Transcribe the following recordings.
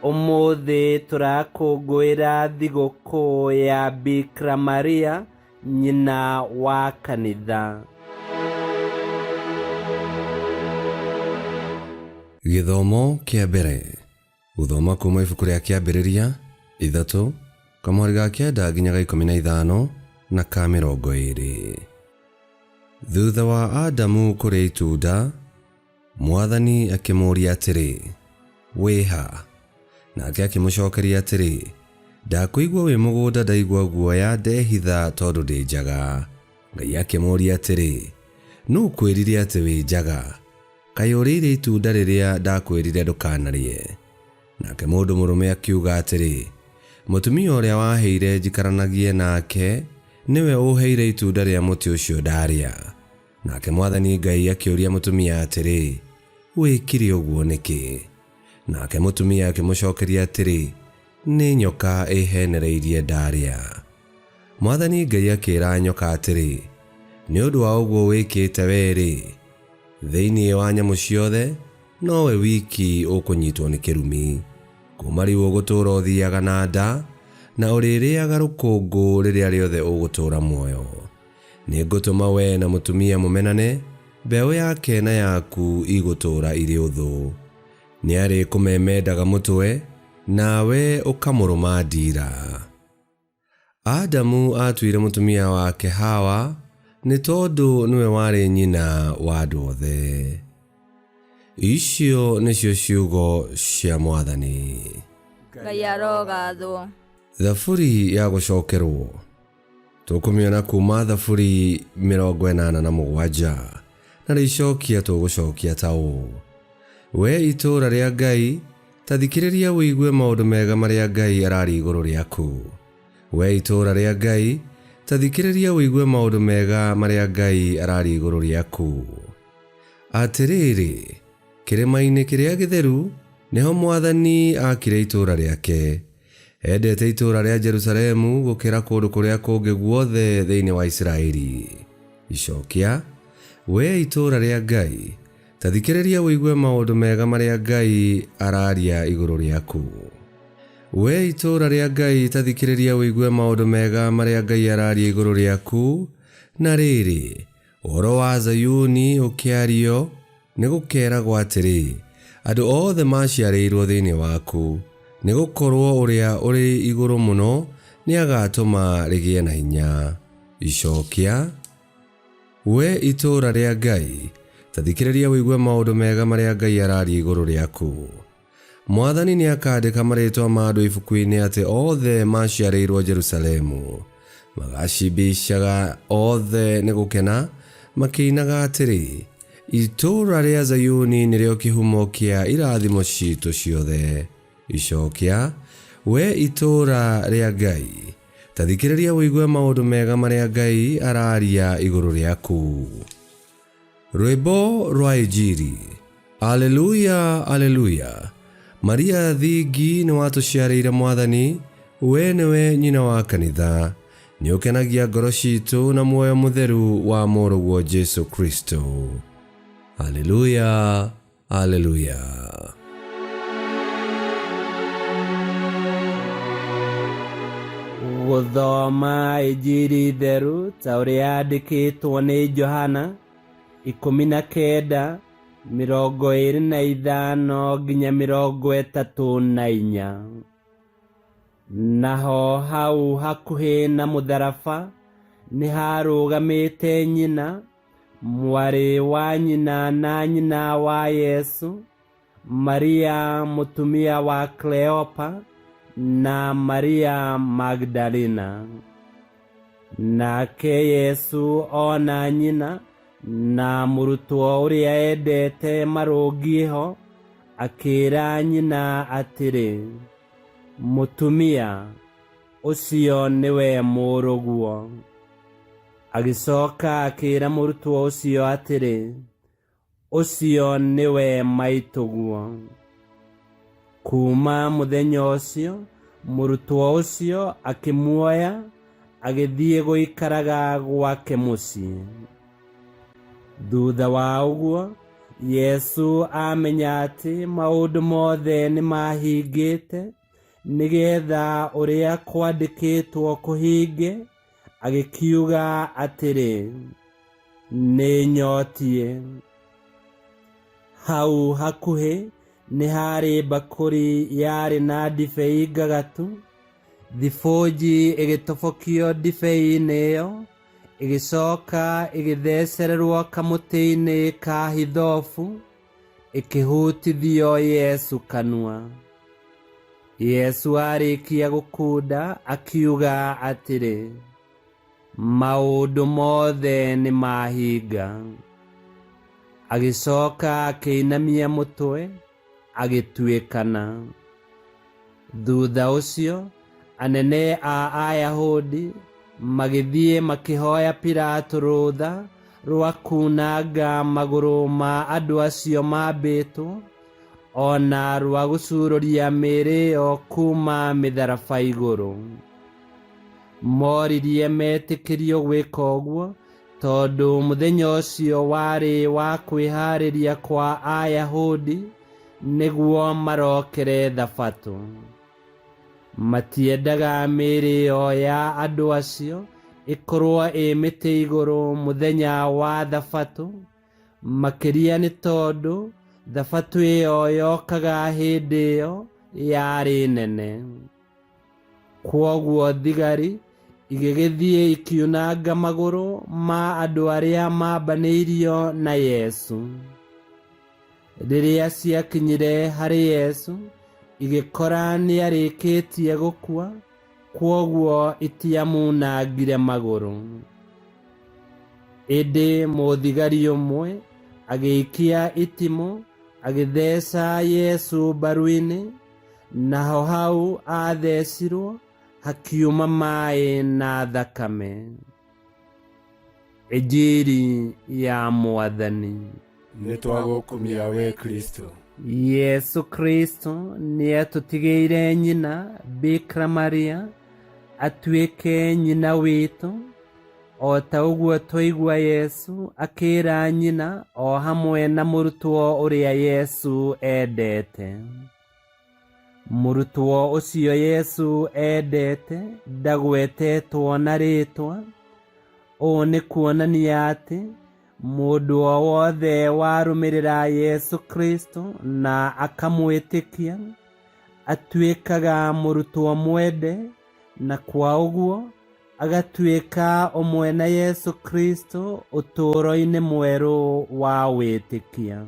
Ũmũthĩ tũrakũngũĩra thigũkũ ya Bikira Maria, nyina wa kanitha. Gĩthomo kĩa mbere. Gũthoma kuuma ibuku rĩa Kĩambĩrĩria 3, kamũhari ga 9 nginya ga 15 na ka 20. Thutha wa Adamu kũrĩa itunda, Mwathani akĩmũũria atĩrĩ, Wĩ ha? Nake akĩmũcokeria atĩrĩ, Ndakũigua wĩ mũgũnda ndaigua guoya ndehitha tondũ ndĩ njaga. Ngai akĩmũũria atĩrĩ, Nũ ũkwĩrire atĩ wĩ njaga? Kaĩ ũrĩire itunda rĩrĩa ndakwĩrire ndũkanarĩe? Nake mũndũ mũrũme akiuga atĩrĩ, Mũtumia ũrĩa waheire njikaranagie nake nĩwe ũũheire itunda rĩa mũtĩ ũcio ndarĩa. Nake Mwathani Ngai akĩũria mũtumia atĩrĩ, Wĩkire ũguo nĩkĩ? Nake mũtumia akĩmũcokeria atĩrĩ, Nĩ nyoka ĩĩheenereirie ndarĩa. Mwathani Ngai akĩĩra nyoka atĩrĩ, Nĩ ũndũ wa ũguo wĩkĩte wee-rĩ, thĩinĩ wa nyamũ ciothe nowe wiki ũkũnyitwo nĩ kĩrumi. Kuuma rĩu ũgũtũũra ũthiaga na nda, na ũrĩrĩaga rũkũngũ rĩrĩa rĩothe ũgũtũũra muoyo. Nĩngũtũma wee na mũtumia mũmenane, mbeũ yake na yaku igũtũũra irĩ ũthũ. Nĩarĩkũmemendaga mũtwe, nawe ũkamũrũma ndiira. Adamu aatuire mũtumia wake Hawa nĩ tondũ nĩwe warĩ nyina wa andũ othe. Icio nĩcio ciugo cia Mwathani. Ngai arogathwo. Thaburi ya gũcokerwo. Tũkũmĩona kuuma Thaburi 87 na rĩicokia tũgũcokia ta ũũ: Wee itũũra rĩa Ngai, ta thikĩrĩria ũigue maũndũ mega marĩa Ngai araria igũrũ rĩaku. Wee itũũra rĩa Ngai, ta thikĩrĩria ũigue maũndũ mega marĩa Ngai araria igũrũ rĩaku. Atĩrĩrĩ, kĩrĩma-inĩ kĩrĩa gĩtheru nĩho Mwathani aakire itũũra rĩake. Endete itũũra rĩa Jerusalemu gũkĩra kũndũ kũrĩa kũngĩ guothe thĩinĩ wa Isiraeli. Icokia, Wee itũũra rĩa Ngai, ta thikĩrĩria ũigue maũndũ mega marĩa Ngai araria igũrũ rĩaku. Wee itũũra rĩa Ngai, ta thikĩrĩria ũigue maũndũ mega marĩa Ngai araria igũrũ rĩaku. Na rĩrĩ, Ũhoro wa Zayuni ũkĩario, nĩgũkeeragwo atĩrĩ, Andũ othe maaciarĩirwo thĩinĩ waku, nĩgũkorwo Ũrĩa ũrĩ Igũrũ Mũno nĩagatũma rĩgĩe na hinya. Icookia, Wee itũũra rĩa Ngai, ta thikĩrĩria ũigue maũndũ mega marĩa Ngai araaria igũrũ rĩaku. Mwathani nĩakandĩka marĩĩtwa ma andũ ibuku-inĩ atĩ othe maaciarĩirwo Jerusalemu. Magaacimbicaga othe nĩ gũkena, makĩinaga atĩrĩ, Itũũra rĩa Zayuni nĩrĩo kĩhumo kĩa irathimo ciitũ ciothe. Icokia, Wee itũũra rĩa Ngai, ta thikĩrĩria ũigue maũndũ mega marĩa Ngai araaria igũrũ rĩaku. Rwĩmbo rwa Injiri. Aleluya, aleluya. Maria thingi nĩ watũciarĩire Mwathani, we nĩwe nyina wa kanitha. Nĩ ũkenagia ngoro citũ na muoyo mũtheru wa mũrũguo Jesu Kristo. Aleluya, aleluya. Gũthoma Injiri theru ta ũrĩa yandĩkĩtwo nĩ Johana 19 25 nginya 34. Naho hau hakuhĩ na mũtharaba nĩharũgamĩte nyina, mwarĩ wa nyina na nyina wa Yesu, Maria mũtumia wa Kleopa, na Maria Magdalena. Nake Yesu ona nyina na mũrutwo ũrĩa endete marũngiĩ ho, akĩĩra nyina atĩrĩ, Mũtumia, ũcio nĩwe mũrũguo. Agĩcoka akĩĩra mũrutwo ũcio atĩrĩ, Ũcio nĩwe maitũguo. Kuuma mũthenya ũcio, mũrutwo ũcio akĩmuoya agĩthiĩ gũikaraga gwake mũciĩ. Thutha wa ũguo, Yesu amenya atĩ maũndũ mothe nĩmahingĩte, nĩgeetha ũrĩa kwandĩkĩtwo kũhinge, agĩkiuga atĩrĩ, nĩnyotiĩ. Hau hakuhĩ nĩ haarĩ mbakũri yarĩ na ndibei ngagatu, thibũnji ĩgĩtobokio ndibei-inĩ ĩyo, ĩgĩcoka ĩgĩthecererwo kamũtĩ-inĩ ka hithobu, ĩkĩhutithio Yesu kanua. Yesu arĩkia gũkunda akiuga atĩrĩ, maũndũ mothe nĩmahinga. Agĩcoka akĩinamia mũtwe, agĩtuĩkana. Thutha ũcio anene a Ayahudi magĩthiĩ makĩhoya Pilato rũtha rwa kunanga magũrũ ma andũ acio mambĩtwo, o na rwa gũcurũria mĩĩrĩ ĩyo kuuma mĩtharaba igũrũ. Moririe metĩkĩrio gwĩka ũguo tondũ mũthenya ũcio warĩ wa kwĩhaarĩria kwa Ayahudi nĩguo marokere Thabatũ. Matiendaga mĩĩrĩ ĩyo ya andũ acio ĩkorwo ĩ mĩtĩ igũrũ mũthenya wa Thabatũ, makĩria nĩ tondũ Thabatũ ĩyo yokaga hĩndĩ ĩyo yarĩ nene. Kwoguo thigari igĩgĩthiĩ ikiunanga magũrũ ma andũ arĩa maambanĩirio na Yesu. Rĩrĩa ciakinyire harĩ Yesu, igĩkora nĩarĩkĩtie gũkua, kwoguo itiamunangire magũrũ. Ĩndĩ mũthigari ũmwe agĩikia itimũ agĩtheca Yesu mbaru-inĩ, naho hau athecirwo hakiuma maĩ na thakame. Injiri ya Mwathani. Nĩtwagũkumia we Kristo. Yesu Kristo nĩatũtigĩire nyina Bikira Maria atuĩke nyina witũ, o ta ũguo twaigua Yesu akĩĩra nyina o hamwe na mũrutwo ũrĩa Yesu endete. Mũrutwo ũcio Yesu endete ndagwetetwo na rĩĩtwa. Ũũ nĩ kuonania atĩ mũndũ o wothe warũmĩrĩra Yesu Kristo na akamwĩtĩkia atuĩkaga mũrutwo mwende, na kwa ũguo agatuĩka ũmwe na Yesu Kristo ũtũũro-inĩ mwerũ wa wĩtĩkia.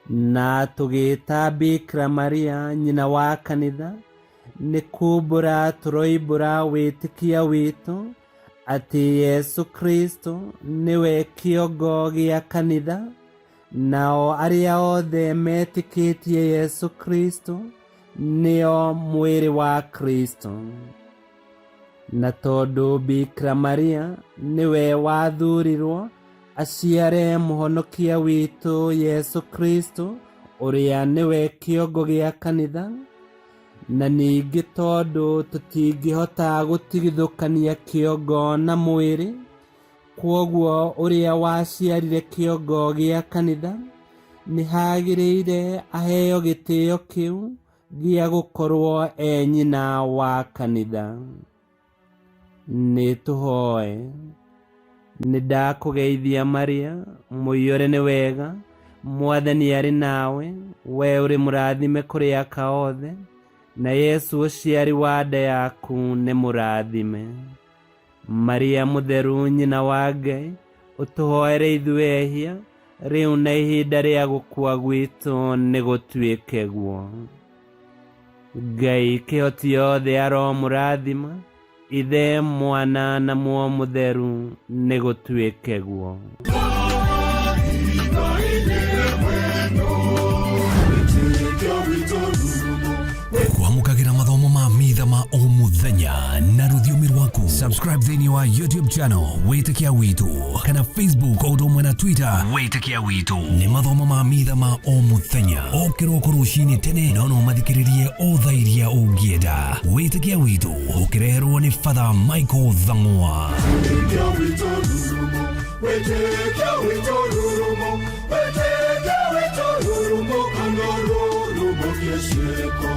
Na tũgĩta Bikira Maria nyina wa kanitha, nĩ kumbũra tũroimbũra wĩtĩkia witũ atĩ Yesu Kristo nĩwe kĩongo gĩa kanitha, nao arĩa othe metĩkĩtie Yesu Kristo nĩo mwĩrĩ wa Kristo. Na tondũ Bikira Maria nĩwe wathuurirwo aciare mũhonokia witũ Yesu Kristo ũrĩa nĩwe kĩongo gĩa kanitha, na ningĩ tondũ tũtingĩhota gũtigithũkania kĩongo na mwĩrĩ, kwoguo ũrĩa waciarire kĩongo gĩa kanitha nĩ hagĩrĩire aheo gĩtĩo kĩu gĩa gũkorwo e nyina wa kanitha. Nĩ tũhoe. Nĩ ndakũgeithia Maria, mũiyũre nĩ wega, Mwathani arĩ nawe, we ũrĩ mũrathime kũrĩ aka othe, na Yesu ũciari wa nda yaku nĩ mũrathime. Maria mũtheru nyina wa Ngai, ũtũhoere ithuĩ ehia, rĩu na ihinda rĩa gũkua gwitũ nĩ gũtuĩke guo. Ngai kĩhoti yothe aromũrathima, Ithe, Mwana na Muoyo Mũtheru, nĩ gũtuĩke guo. Kwamũkagĩra mathomo ma mitha ma o mũthenya na rũthiomi rwaku. Subscribe thĩinĩ wa YouTube channel Wĩtĩkia Witũ kana Facebook o ũndũ ũmwe na Twitter Wĩtĩkia Witũ. Nĩ mathomo ma mitha ma o mũthenya o kĩroko rũcinĩ tene, no no mathikĩrĩrie o thaa iria ũngĩenda. Wĩtĩkia Witũ ũkĩreherwo nĩ Father Michael Thang'wa. Wĩtĩkia witũ rurumo, wĩtĩkia witũ rurumo. Ciĩko.